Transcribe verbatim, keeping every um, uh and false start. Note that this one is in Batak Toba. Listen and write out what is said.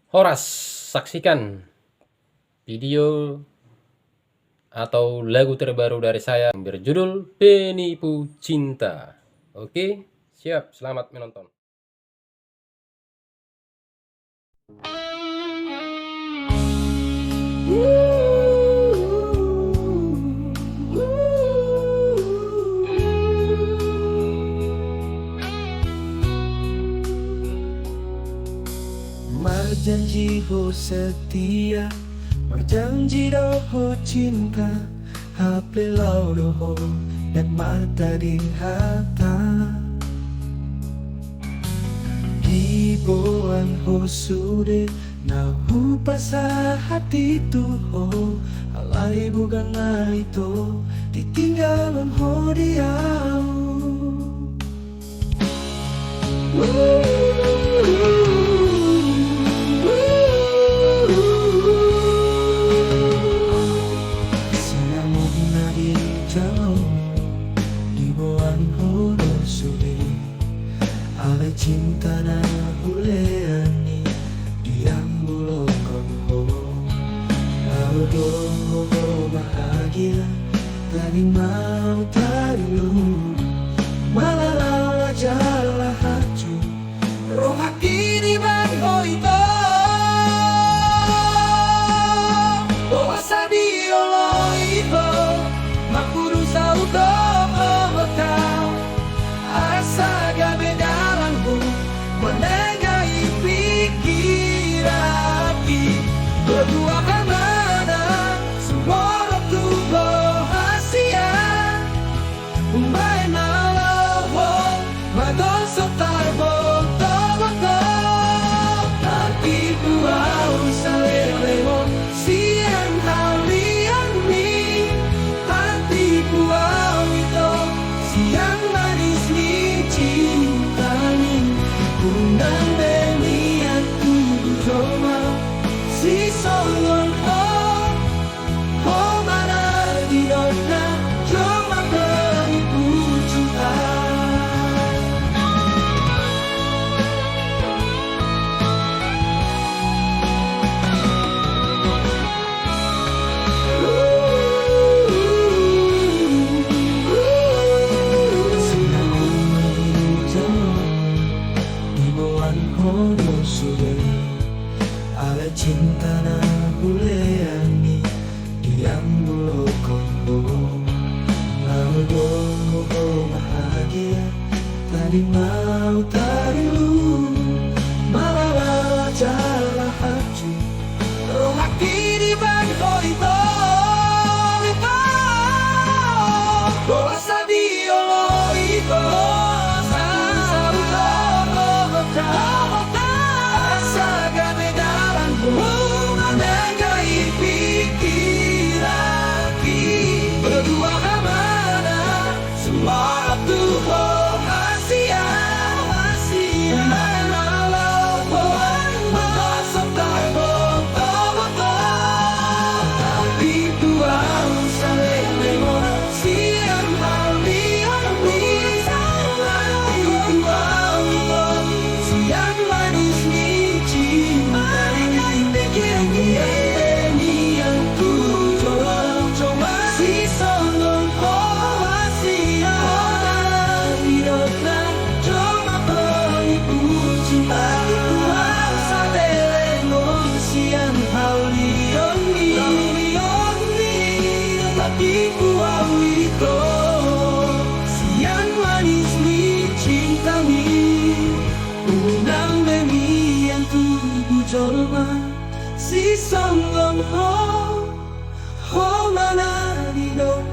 Horas, saksikan video atau lagu terbaru dari saya yang berjudul Penipu Cinta. Oke, siap, selamat menonton. Marjanji ho setia, marjanji do ho cinta, hape laho do ho ndang martading hata. Diboan ho sude na hupasahat i tu ho, alai bukan na ito ditinggalhon ho di au. Sinamot na dijalo, diboan ho do sude, alai cinta na hulean i diambulonghon ho. Laho do ho bahagia, tading ma au tarilu, malala jala hancu rohangki dibahen ho ito. Boasa dioloi ho, mangkudu saut do ho hata, asa gabe dalanhu manenga i pingkiranki. Dua hamana sumorop tu ho hasian, umbahen na laho ho, madosok tarbotobot ho. Tartipu au saleleng on sian haliang ni, tartipu au ito sian manis ni cinta ni. Unang be nian tubu jolma sisongon ho, ho ma na nidokna jolma penipu cinta. Diboan ho do sude, alai cinta na hulean i diambulonghon ho. Laho do ho bahagia, tading ma au tarilu, malala jala hancu rohangki dibahen ho ito. Ito, boasa dioloi ho, saut do ho hata, asa gabe dalanhu manenga i pingkiranki. Dua hamana sumorop tu ho hasian, hasian, na laho ho madosok tarbotobot ho. Tartipu au saleleng on sian haliang ni, tartipu au ito sian manis ni cinta ni. Unang be nian tubu jolma sisongon ho hasian, unang be nian tubu jolma penipu cinta. Tartipu au saleleng on sian haliang ni, haliang ni, tartipu au ito sian manis ni cinta ni. Unang be nian tubu jolma sisongon ho, ho ma na nidok